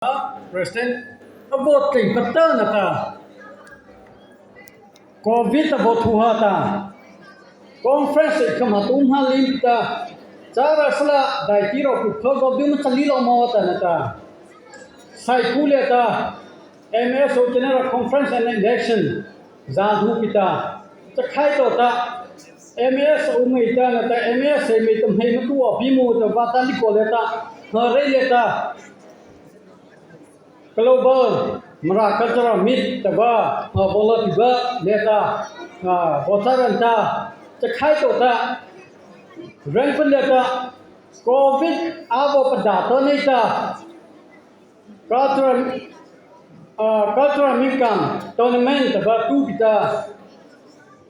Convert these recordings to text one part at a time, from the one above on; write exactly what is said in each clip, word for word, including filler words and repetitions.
President a vaw tlai pata nata, covid a vaw thu ha ta, conference ei kham ha tu ma lim ta, châhrasala daihti rôh ku kha vaw biu ma châ lei lo ma ta nata, sai ku liata M S O General Conference and Election za lu pi ta, chakhai to ta, M S O mei ta nata, M S A mei ta mei ma tu a pi mu ta, vata li ko liata, ha rei liata, Global Mara Cultural Meet ta ba, ha, bola ti ba liata, ha, botaran ta, chakhai to ta, rengpun liata, covid a vaw pada to nei ta, cultural, ah, cultural meet cum tournament ta ba tu pi ta,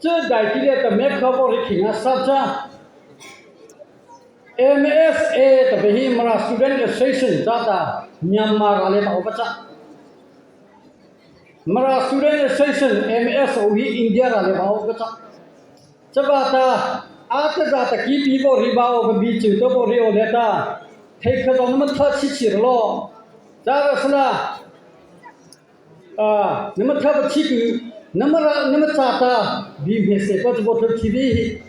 châ daihti liata mekha vaw ri khinga sa cha, M S A ta ba hi Mara Student Association châ ta, Myanmar râh liata o ba cha. Mara Student Association, M S O hi India râh liata o ba cha. Chavâta, a ta za ta ki pi vaw ri ba o ka bi chu to vaw ri o liata, thei kha to nama tha chi chi lo. Châhrasala, ah, nama tha ba chi ku, nama ra, nama châ ta, bi me se ko vaw tha chi bi hi.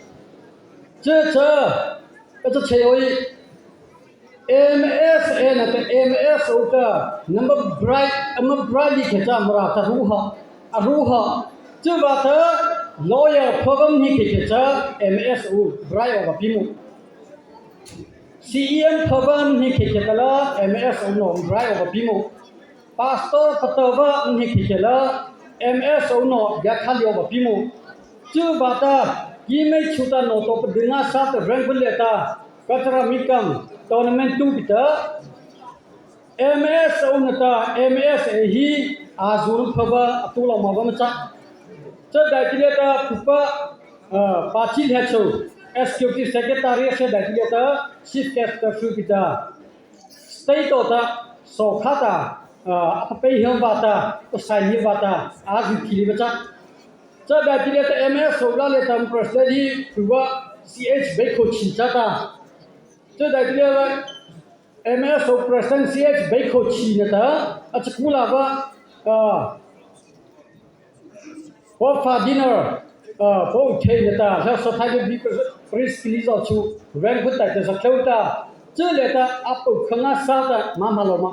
Châ châ, a châ che oi. M S A nata M S O ta, nama bright, ama bright li khe cha Mara ta ru ha, a ru ha. Chavâta lawyer program ni khe khe cha M S O bright o ba pi mu. C E M program ni khe khe ta la M S O no bright o ba pi mu. Pastor pata ba ni khe khe la M S O no ya kha li o ba pi mu. Chavâta, ki mei chu ta no to pa dinga sa ta rengpun liata, cultural meet cum tournament tu pi ta, M S O nata, M S A hi, a zu pha ba, a tu lo ma ba ma cha. Châ daihti liata, pupa, ah, pa chi le cho, executive secretary châ daihti liata, chief guest ta su pi ta. State to ta, so kha ta, ah, a pa pei hiam ba ta, a sai hiam ba ta, a zu ki li ba cha. Châ daihti liata M S O la liata president hi, pupa C H Baikhochi châ ta. Châ daihti liata M S O president C H Baikhochi nata, a châ ku la ba, ah, Pope Ferdinand, ah, Pope thei nata, la sa thai bi pres kili zo chu, rengpun tai ta sa theu ta, châ liata, a pau khanga sa ta, ma ma lo ma.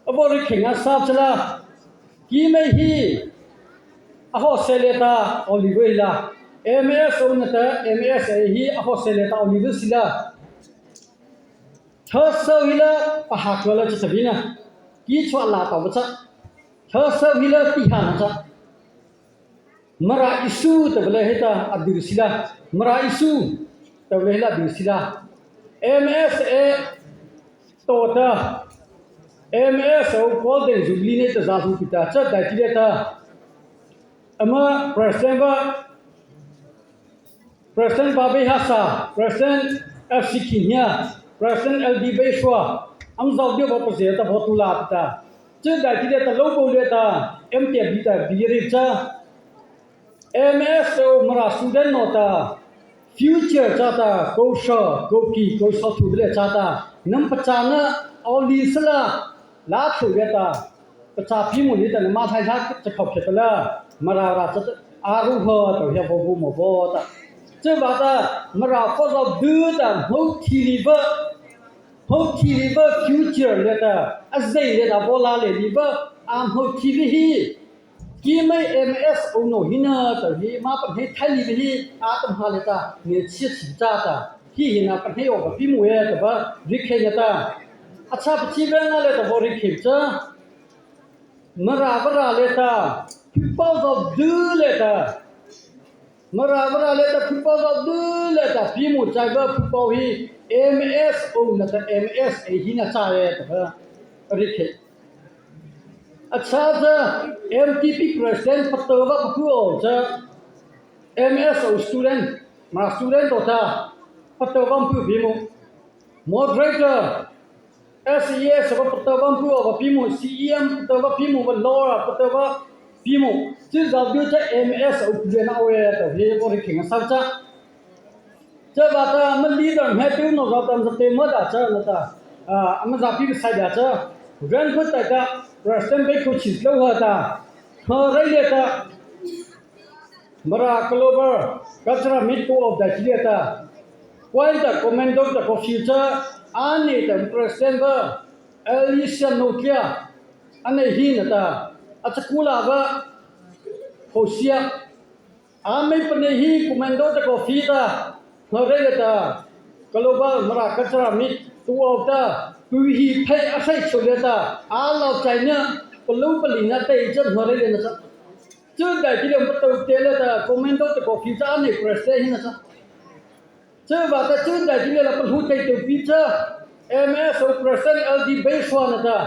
A vaw ri khinga sa cha la, ki mei hi, a ho se liata, Oliver hi la, M S O nata, M S A hi, a ho se liata, Oliver si la. Thasa hi la, pa ha kua la cha sa bi na. Ki chua la ta ba cha. Thasa hi la ti ha na cha. Mara issue ta ba le he ta a du si la. Mara issue ta ba le he la du si la. M S A to ta. M S O Golden Jubilee ne ta za hu pi ta. Châ daihti liata. Ama president ba President Babe Hasa, President F C Kinya, President L D Beshwa, am zau dio ba pa zia ta ba tu la ta. Châ daihti liata lo bo liata, M T B ta bi ri cha. M S O Mara student no ta, future cha ta, ko sha, ko ki, ko sha tu le cha ta. Nam pa cha na, o li sa la, la chu liata. Pachâ pi mu ni ta na ma thai ha cha khop khe ta la, Mara ra cha a ru ha ta hia bo bu mo bo ta. Châ ba ta, Mara ko zo du ta, mo thi li ba, mo thi li ba future liata, a zei liata bo la le li ba, a mo thi li hi. Ki mei M S O no hi na ta hi, ma pa hei thai li hi, a tam ha liata, ne chi chi cha ta. Hi hi na pa hei o ba pi mu e ta ba, ri khe liata. A cha pa chi ba na liata bo ri khe cha. Mara Mara liata, phupa zo du liata. Mara Mara liata, phupa zo du liata. Pi mu chai ba phupa hi M S O nata M S A hi na cha liata ba. Ri khe. A cha cha M T P president pata ba phu o cha. M S O student, Mara student to ta. Pata ba phu pi mu. Moderator, S E S ba pata ba phu ba pi mu, C E M pata ba pi mu, ba lawyer pata ba pi mu. Chi za du cha M S O pu na we ta he bo ri khinga sa cha. Cha ba ta ma leader he tu no za ta ma te ma da cha na ta. Ah, ma za pi sa da cha. Rengpu taihta President Baikhochi tlôh ha ta, hnohrai liata Mara Global Cultural Meet tuh awpa daihti liata, point ta Commando ta Coffee cha, a nei ta President va, Alicia Notlia, a nei hih na ta, a chakula va, Hosia, a mei panei hih Commando ta Coffee ta, hnohrai liata, Global Mara Cultural Meet tuh awpa ta, tu hi phei a sei chô liata, a lau chai na, palôh palih na tei cha hnohrai liana cha. Chu daihti liata patao te liata, Commando ta Coffee cha a nei President hih na cha. Chuvâta chu daihti liata la palôh tei tao pi cha, M S O President L D Beisua na ta,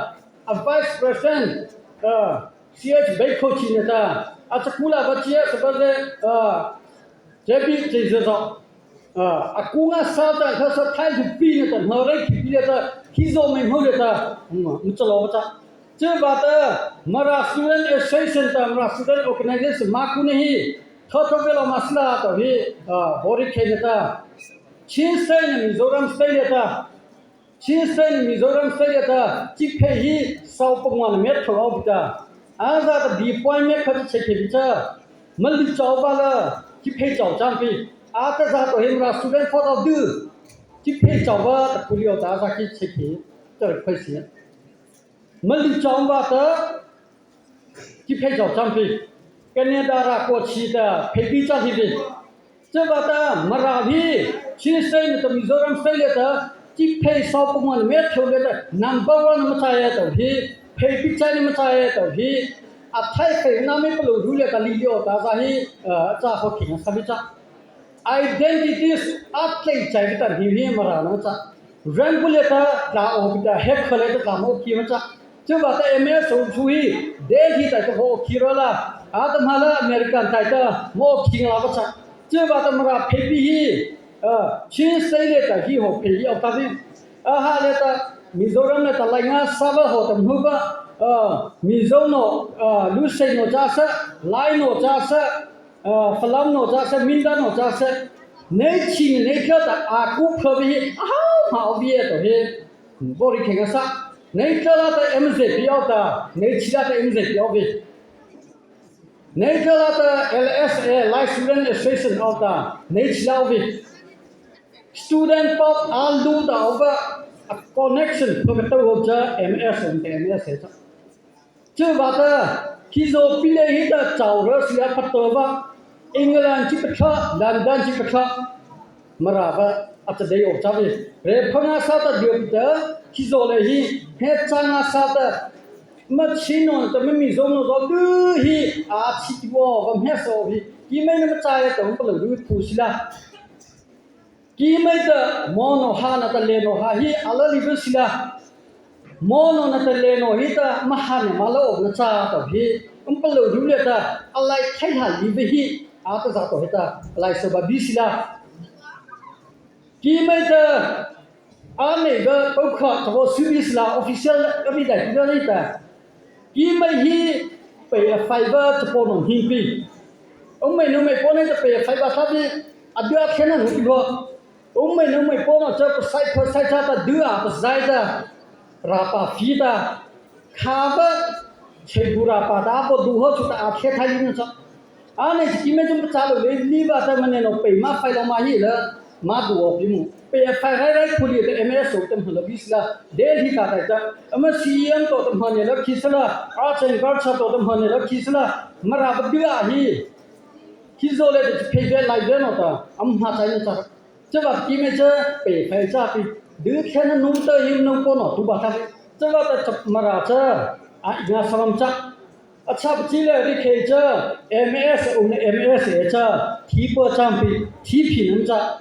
a Vice President, ah, C H Baikhochi na ta, a chakula va chia sa va le, ah, J B Chezeza, ah, a kô ngâsâ ta, kha sa thai du pi na ta, hnohrai khi pi liata, khi zo mei hmo liata, um, um cha lo va cha. Chuvâta, Mara Student Association ta, Mara Student Organization ma ku na hi, thotho vei lo ma sila ta hi, ah, bori khei na ta. Chin State na Mizoram State liata, Chin State na Mizoram State liata, chi phei hi, sâh panguana miat thôh awpa ta. A za ta bi point miat kha ta chei khei bi cha. Mali chau va la, chi phei chau chang pi. A ta za to hi Mara Student Vote awpa du. Chi phei chau va ta ku liata a za khi chei khei. Ta khoi si. Mali chau va ta, chi phei chau chang pi. Canada râh kô chi ta, phei bi cha hi bi. Chuvâta Mara hi, Chin State na ta Mizoram State liata, chi phei sâh panguana miat thôh liata, number one ma châ ei to hi, phei bi chai ni ma châ ei to hi, a thai phei na mei palôh ru liata li liata za hi, ah, cha ho khei na sa bi cha. Identities a tlei chai bi ta hi hi Mara na cha. Rengpu liata tla awpa ta, hekha liata tla mo khi ma cha. Chuvâta M S O chu hi, Delhi taihta ho khi ra la. A ta ma la American taihta mo khi la va cha. Chuvâta Mara phei bi hi, ah, Chin State liata hi ho phei hi awpa ta bi. A ha liata Mizoram liata lai ngâsâ va ho ta mu ba. Ah, Mizo no, ah, Lusei no cha sa, Lai no cha sa, ah, Falam no cha sa, Mindan no cha sa, nei chi nei kha ta a ku pha bi hi, a ha ma o bi e to hi, bori khei ngâsâ, nei kha la ta M Z P awpa ta, nei chi la ta M Z P awpa bi, nei kha la ta L S A, Lai Student Association awpa ta, nei chi la awpa bi, student pop a lu ta awpa, a connection pha ka to ho cha, M S N te M S A cha. Chuvâta, khizaw pi lei hi ta chau ra sia pha to va, England chi patha, London chi patha, Mara va, a cha dei o cha ve. Re pha ngâsâ ta dei o pi ta, khizaw lei hi, he cha ngâsâ ta, ma chi no ta ma mi zo no zo du hi, a chi ti vo va mhe so hi, ki mei na ma cha ya ta ma palôh du thu si la. Ki mei ta, mo no ha na ta le no ha hi, a la li bu si la. Mo no na ta le no hi ta, ma ha ne ma la o na cha ta hi. Um palôh du le ta, a lai thai ha li bu hi, a ta za to hi ta, a lai so ba bi si la. Ki mei ta, a mei ba, pau kha, ta vo su bi si la, official ka bi dai ki da ni ta. Ki mei hi, pei a fai ba, ta po no hi pi. Um mei no mei po ne ta pei a fai ba ta bi, a du a khe na no ki bo. Um mei no mei po no cha pa sai pa sai cha ta du a pa sai ta. Ra pa fi ta. Kha ba, chei bu ra pa ta bo du ho chu ta a khe thai ni cha. A nei chi ki mei chun pa cha lo le ni ba ta ma ne no pei ma fai lo ma hi la. Ma du o pi mu. Pei a fai rai rai khu li ta M S O ta ma la bi si la. Delhi ta ta ta. Ama C E M to ta ma ne la khi sa la. A chen gar cha to ta ma ne la khi sa la. Mara ba du a hi. Khizaw le ta phei ve lai ve no ta, am ha chai na cha. Chava ki mei cha, pei phai cha pi. Du khen na nung ta him nung po no tu ba ta. Chava ta cha Mara cha, a i na sa lam cha. A cha pa chi le ri khei cha, M S O na M S A cha, thi po cha pi, thi phi nam cha.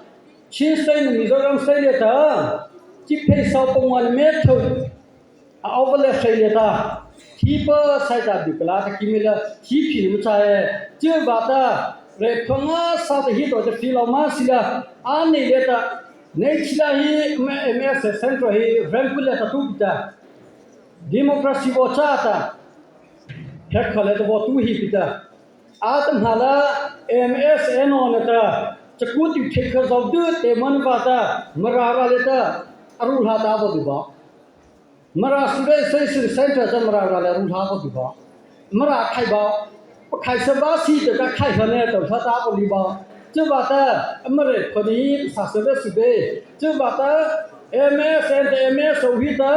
Chin State na Mizoram State le ta, chi phei sao pangwan me tho. A au va le sei le ta, thi pa sai ta du kala ta ki mei la, thi phi nam cha e, chi va ta, re pha ngâsâ ta hi to ta phi lo ma si la, a nei le ta, nei chi la hi, M-, M S A Central hi, Remphu le ta tu pi ta, democracy vo cha ta, he kha le ta vo tu hi pi ta, a ta ma la, M S A no na ta, cha ku ti the kha zo du te man va ta, Mara ra le ta, a ru la ta vo du ba. Mara Student Association Centre cha Mara râh liata ru hla ko ti ba. Mara khai ba. Pakhaih sa ba si ta ka khai ha ne ta hla ta ko li ba. Chavâta, Mara khoni sa sa ba si be. Chavâta, M S and M S o hi ta.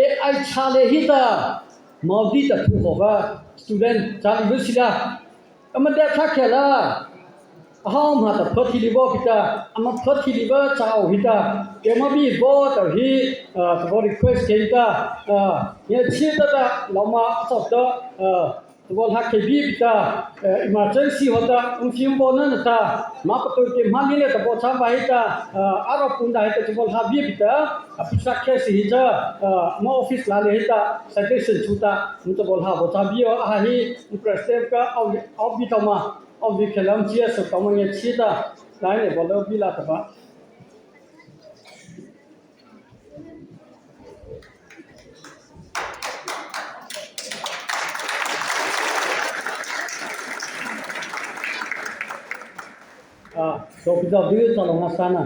A I chale hi ta. Modi ta thu ho ba. Student chale ba si la. Ama dei kha khela, a hao ma ta phathi li bo pi ta, ama phathi li bo cha o hi ta, ke ma bi bo ta hi, ah, ta bo request ke ta, ah, ye chi ta ta, lo ma a chok ta, ah, ta bo hla ke bi pi ta, eh, emergency ho ta, um film bo na na ta, ma pa tu ke ma ni le ta bo cha ba hi ta, ah, a ro pun da hi ta ta bo hla bi pi ta, a pisa ke si hi ta, ah, ma office la le hi ta, citation chu ta, um ta bo hla bo cha bi o, a hi, President ka, au, au bi ta ma, au bi khelam chia sa ta ma nge chi ta, lai ne bo lo bi la ta ba. Ah, so bi ta bi ta lo ma sa na.